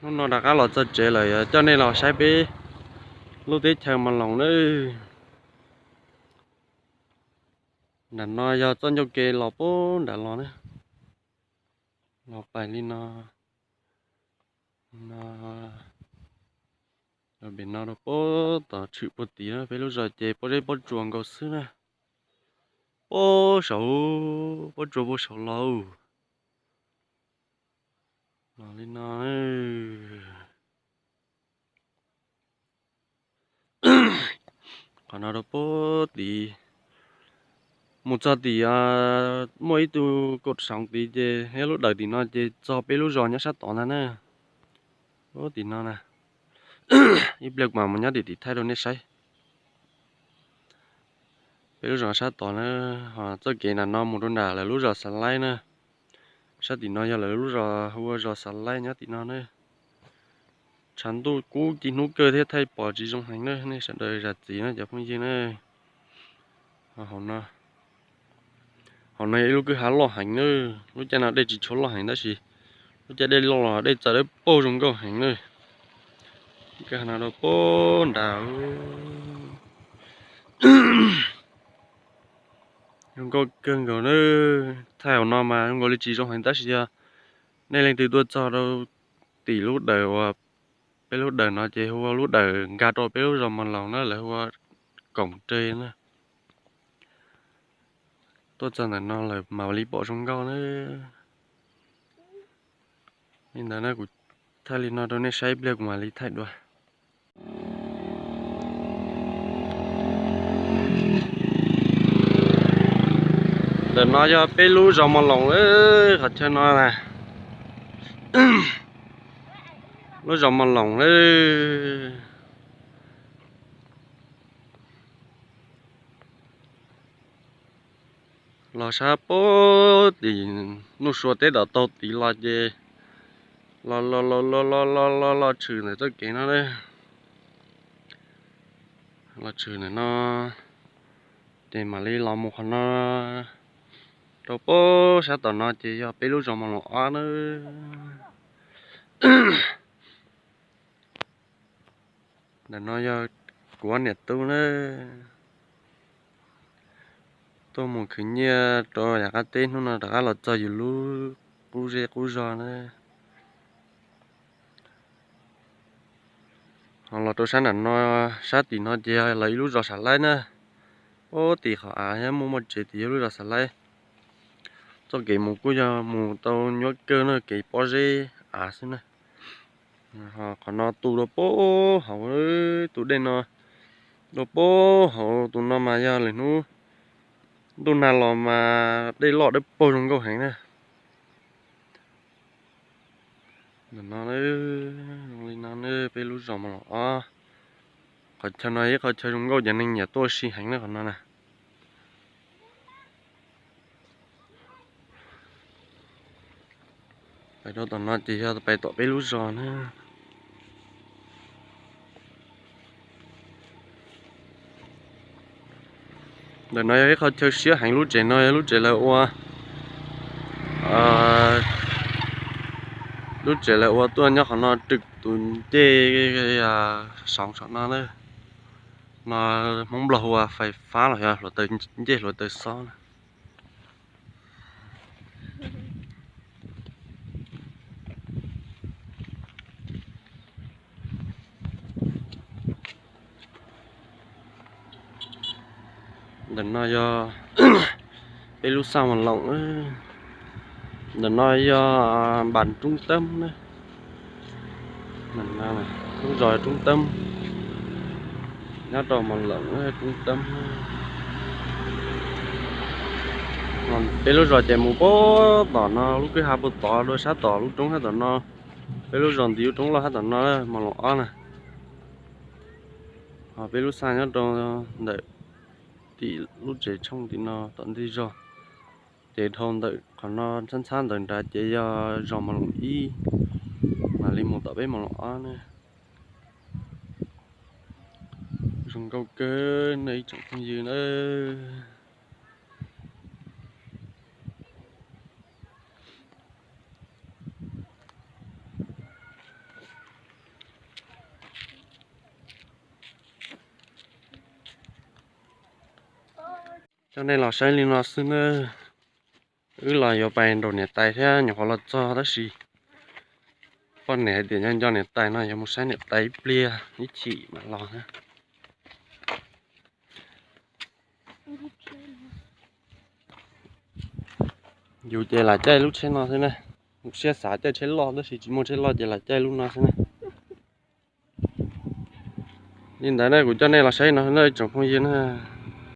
Hnub no rov qab los txog tsev lawm, coj nej los saib peb lub teb chaws Mas Loos nawb. Nram no yog txoj ncauj ke los puag nram los na, los pais li no, no, pem no rau puag tom tshwm puag tid na. Peb lub zos ces pob zeb pob tsuas nkaus xwb na. Puag saud, pob tsuas puag saud los, los li no. Qhov no rau puag tid, mus txog tim muaj ib tug kaum saum tid ces yog lub dawm tim no ces txog peb lub zos nyob sab tod ntag na. Puag tim no na, ib pliag kuv mam mus nyob tim tim thaij rau nej saib. Peb lub zos sab tod na, ho txoj kev nram no mus rau nram lawv lub zos Xav Laib na. Sab tim no yog lawv lub zos hu ua zos Xav Laib nyob tim no na. Tshav ntuj kub ci hnub kawg thiab thaij pom tsis zoo heev na, nej sawv daws zam txim na cov phooj ywg na. Hauv no, hauv no yog ib lub kwj ha loj heev na. Lub caij no dej tsis tshua loj heev tab sis lub caij dej loj los dej txaws dawb paug zoo nkauj heev na. Kwj ha no rau puag nrad, zoo nkauj kawg nkaus na. Thaij hauv no mas zoo nkaus li tsis zoo heev tab sis yog nej leej twg tuaj txog rau tim lub dawm uas peb lub dawm no ces hu ua lub dawm nkag rau peb lub zos Mas Loos na, lawv hu ua Koom Tre na. Tuaj txog ntawm no lawm mam li pom zoo nkauj na. Li ntawd na, kuv thaij li no rau nej saib ib pliag kuv mam li thaij dua. Ntawm no yog peb lub zos Mas Loos, qhov chaw no na, lub zos Mas Loos. Los sab puag tim Nuj Sua teb tom taug tid los ces los los los los los los los los tshwm ntawm txoj kev no, los tshwm ntawm no ces mam li los mus qhov no rau puag sab tom no ces yog peb lub zos Mas Loos ob na. Ntawm no yog kuv ob niam tub na, tuaj mus khwv nyiaj rau yav qab teb, hnub no rov qab los txog yus lub qub zej qub zog na. Ho los rau sab nram no, sab tim no ces yog lawv ib lub zos Xav Laib na. Puag tim qhov av thiab muaj muaj tsev tim yog lub zos Xav Laib. Txoj kev mus kuj yog mus tau nyuaj kawg na, kev pob zeb av xwb na. Ho qhov no tu rau puag hauv, tus dej no rau puag hauv, tus no mas yog lwm hnub ntuj nag los mas dej loj dawb paug zoo nkauj heev na. Ntawm no, zoo li no ne, peb lub zos Mas Loos ob. Qhov chaw no ib qhov chaw zoo nkauj, cov neeg nyiam tuaj ua si heev na qhov no na. Pais rau tom no ces yog pais tom peb lub zos na. Ntawm no yog ib qho chaw siab heev, lub tsev no yog lub tsev lawv ua, lub tsev lawv ua tuaj nyob qhov no rwm tus ncej saum saum no na. No Hmoob Nplog hu ua fais fab los yog hluav taws ncej hluav taws xob na. Ntawm no yog peb lub xaj Mas Loos, ntawm no yog npas Roob Teeb na. Lub zos Roob Teeb nyob rau Mas Loos, Roob Teeb. Peb lub zos ces mus puag tom no, lub kwj ha puag tod dua sab tom lub roob sab tom no. Peb lub zos ntiv lub roob loj sab tom no, Mas Loos ob na. Ho peb lub xaj nyob rau ntawm tim lub tsev tshooj tim no tom ntej zog. Ces dhau ntawm qhov no ntxhab ntxhab ntawm nrad ces yog zos Mas Loos ib, mam li mus tom peb Mas Loos ob ne. Zoo nkauj kawg ne ib tsoom phooj ywg na. Coj nej los saib li no xwb na. Wb los yuav pais nraum niam tais thiab nyuam qhuav los txog tab sis poj niam hais tias nyob nco niam tais no yuav mus saib niam tais ib pliag ib chim mam los na. Yus ces lam caij lub tsheb no xwb na. Siab xav caij tsheb loj tab sis tsis muaj tsheb loj ces lam caij lub no xwb na. Li ntawd na kuv coj nej los saib no na tsoom phooj ywg na.